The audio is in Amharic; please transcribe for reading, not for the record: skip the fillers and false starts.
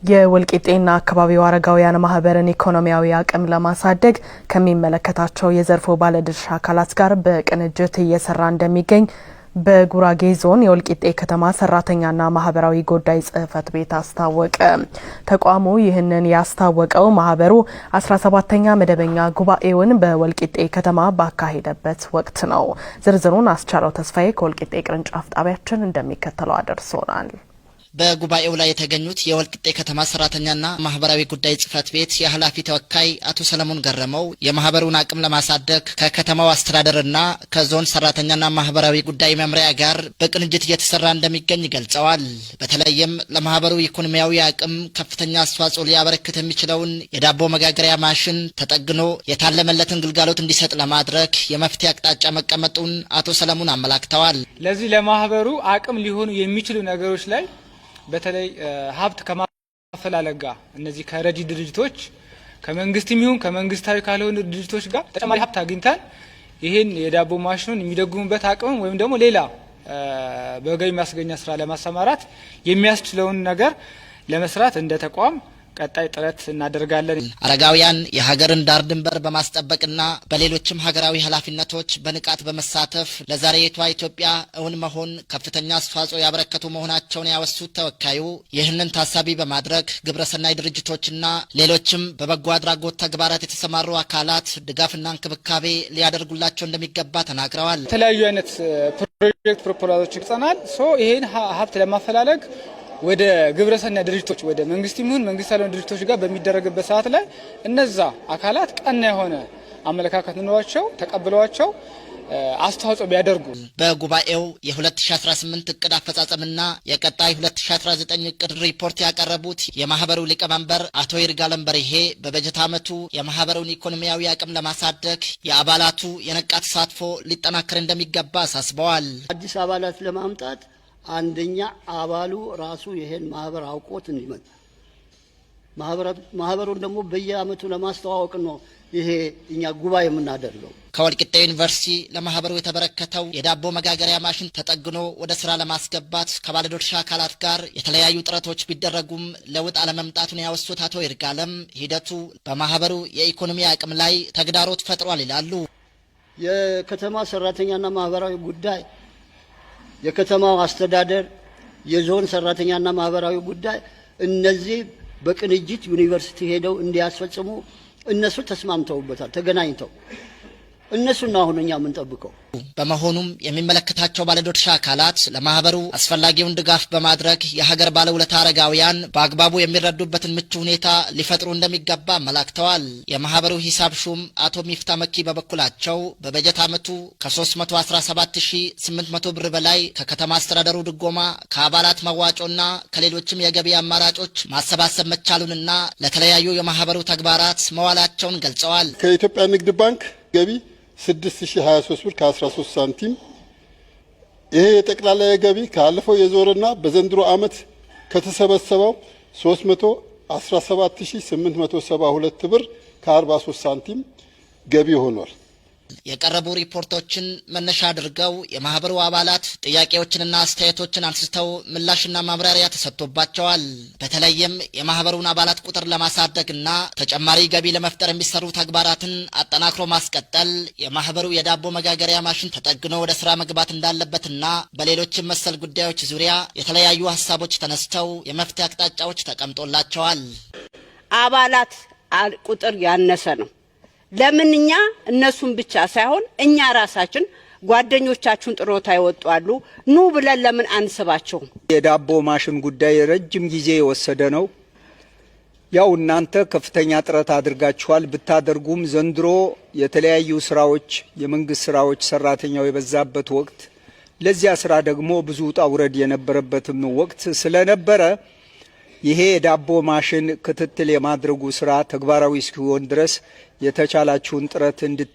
የወልቂጤና አካባቢው አረጋውያን ማህበርን ኢኮኖሚያዊ አቅም ለማሳደግ ከሚመለከታቸው የዘርፉ ባለድርሻ አካላት ጋር በቅንጅት እየሰራ እንደሚገኝ በጉራጌ ዞን የወልቂጤ ከተማ ሰራተኛና ማህበራዊ ጉዳይ ጽህፈት ቤት አስታወቀ። ተቋሙ ይህንን ያስታወቀው ማህበሩ 17ኛ መደበኛ ጉባኤውን በወልቂጤ ከተማ ባካሄደበት ወቅት ነው። ዝርዝሩን አስቻለው ተስፋዬ ከወልቂጤ ቅርንጫፍ ጣቢያችን እንደሚከተለው አደርሶናል። በጉባኤው ላይ የተገኙት የወልቂጤ ከተማ ሰራተኛና ማህበራዊ ጉዳይ ጽህፈት ቤት የኃላፊ ተወካይ አቶ ሰለሞን ገረመው የማህበሩን አቅም ለማሳደግ ከከተማው አስተዳደርና ከዞን ሰራተኛና ማህበራዊ ጉዳይ መምሪያ ጋር በቅንጅት እየተሰራ እንደሚገኝ ገልጸዋል። በተለይም ለማህበሩ ኢኮኖሚያዊ አቅም ከፍተኛ አስተዋጽኦ ሊያበረክት የሚችለውን የዳቦ መጋገሪያ ማሽን ተጠግኖ የታለመለትን ግልጋሎት እንዲሰጥ ለማድረግ የመፍትሄ አቅጣጫ መቀመጡን አቶ ሰለሞን አመላክተዋል። ለዚህ ለማህበሩ አቅም ሊሆኑ የሚችሉ ነገሮች ላይ በተለይ ሀብት ከማፈላለግ ጋር እነዚህ ከረጂ ድርጅቶች፣ ከመንግስትም ይሁን ከመንግስታዊ ካልሆኑ ድርጅቶች ጋር ተጨማሪ ሀብት አግኝተን ይህን የዳቦ ማሽኑን የሚደጉሙበት አቅምም ወይም ደግሞ ሌላ በገቢ ማስገኛ ስራ ለማሰማራት የሚያስችለውን ነገር ለመስራት እንደ ተቋም ቀጣይ ጥረት እናደርጋለን። አረጋውያን የሀገርን ዳር ድንበር በማስጠበቅና በሌሎችም ሀገራዊ ኃላፊነቶች በንቃት በመሳተፍ ለዛሬይቷ ኢትዮጵያ እውን መሆን ከፍተኛ አስተዋጽኦ ያበረከቱ መሆናቸውን ያወሱት ተወካዩ፣ ይህንን ታሳቢ በማድረግ ግብረሰናይ ድርጅቶችና ሌሎችም በበጎ አድራጎት ተግባራት የተሰማሩ አካላት ድጋፍና እንክብካቤ ሊያደርጉላቸው እንደሚገባ ተናግረዋል። የተለያዩ አይነት ፕሮጀክት ፕሮፖዛሎች ይጸናል። So ይህን ሀብት ለማፈላለግ ወደ ግብረሰናይ ድርጅቶች፣ ወደ መንግስት ይሁን መንግስት ያልሆኑ ድርጅቶች ጋር በሚደረግበት ሰዓት ላይ እነዛ አካላት ቀና የሆነ አመለካከት ኖሯቸው ተቀብለዋቸው አስተዋጽኦ ቢያደርጉ። በጉባኤው የ2018 እቅድ አፈጻጸምና የቀጣይ 2019 እቅድ ሪፖርት ያቀረቡት የማህበሩ ሊቀመንበር አቶ ይርጋለም በርሄ በበጀት ዓመቱ የማህበሩን ኢኮኖሚያዊ አቅም ለማሳደግ የአባላቱ የነቃ ተሳትፎ ሊጠናከር እንደሚገባ አሳስበዋል። አዲስ አባላት ለማምጣት አንደኛ አባሉ ራሱ ይሄን ማህበር አውቆት እንዲመጣ፣ ማህበሩን ደግሞ በየአመቱ ለማስተዋወቅ ነው ይሄ እኛ ጉባኤ የምናደርገው። ከወልቂጤ ዩኒቨርሲቲ ለማህበሩ የተበረከተው የዳቦ መጋገሪያ ማሽን ተጠግኖ ወደ ስራ ለማስገባት ከባለድርሻ አካላት ጋር የተለያዩ ጥረቶች ቢደረጉም ለውጥ አለመምጣቱን ያወሱት አቶ ይርጋለም ሂደቱ በማህበሩ የኢኮኖሚ አቅም ላይ ተግዳሮት ፈጥሯል ይላሉ። የከተማ ሰራተኛና ማህበራዊ ጉዳይ፣ የከተማው አስተዳደር፣ የዞን ሰራተኛና ማህበራዊ ጉዳይ እነዚህ በቅንጅት ዩኒቨርሲቲ ሄደው እንዲያስፈጽሙ እነሱ ተስማምተውበታል። ተገናኝተው እነሱን ነው አሁን እኛ የምንጠብቀው። በመሆኑም የሚመለከታቸው ባለድርሻ አካላት ለማህበሩ አስፈላጊውን ድጋፍ በማድረግ የሀገር ባለውለታ አረጋውያን በአግባቡ የሚረዱበትን ምቹ ሁኔታ ሊፈጥሩ እንደሚገባ አመላክተዋል። የማህበሩ ሂሳብ ሹም አቶ ሚፍታ መኪ በበኩላቸው በበጀት ዓመቱ ከ317,800 ብር በላይ ከከተማ አስተዳደሩ ድጎማ፣ ከአባላት መዋጮና ከሌሎችም የገቢ አማራጮች ማሰባሰብ መቻሉንና ለተለያዩ የማህበሩ ተግባራት መዋላቸውን ገልጸዋል። ከኢትዮጵያ ንግድ ባንክ ገቢ 6023 ብር ከ13 ሳንቲም። ይሄ የጠቅላላ የገቢ ካለፈው የዞርና በዘንድሮ ዓመት ከተሰበሰበው 317872 ብር ከ43 ሳንቲም ገቢ ሆኗል። የቀረቡ ሪፖርቶችን መነሻ አድርገው የማህበሩ አባላት ጥያቄዎችንና አስተያየቶችን አንስተው ምላሽና ማብራሪያ ተሰጥቶባቸዋል። በተለይም የማህበሩን አባላት ቁጥር ለማሳደግና ተጨማሪ ገቢ ለመፍጠር የሚሰሩ ተግባራትን አጠናክሮ ማስቀጠል፣ የማህበሩ የዳቦ መጋገሪያ ማሽን ተጠግኖ ወደ ስራ መግባት እንዳለበትና በሌሎችም መሰል ጉዳዮች ዙሪያ የተለያዩ ሀሳቦች ተነስተው የመፍትሄ አቅጣጫዎች ተቀምጦላቸዋል። አባላት ቁጥር ያነሰ ነው። ለምን እኛ እነሱን ብቻ ሳይሆን እኛ ራሳችን ጓደኞቻችሁን ጥሮታ ይወጧሉ ኑ ብለን ለምን አንስባቸውም? የዳቦ ማሽን ጉዳይ ረጅም ጊዜ የወሰደ ነው። ያው እናንተ ከፍተኛ ጥረት አድርጋችኋል። ብታደርጉም ዘንድሮ የተለያዩ ስራዎች፣ የመንግስት ስራዎች፣ ሰራተኛው የበዛበት ወቅት፣ ለዚያ ስራ ደግሞ ብዙ ውጣ ውረድ የነበረበትም ወቅት ስለነበረ ይሄ የዳቦ ማሽን ክትትል የማድረጉ ስራ ተግባራዊ እስኪሆን ድረስ የተቻላችሁን ጥረት እንድት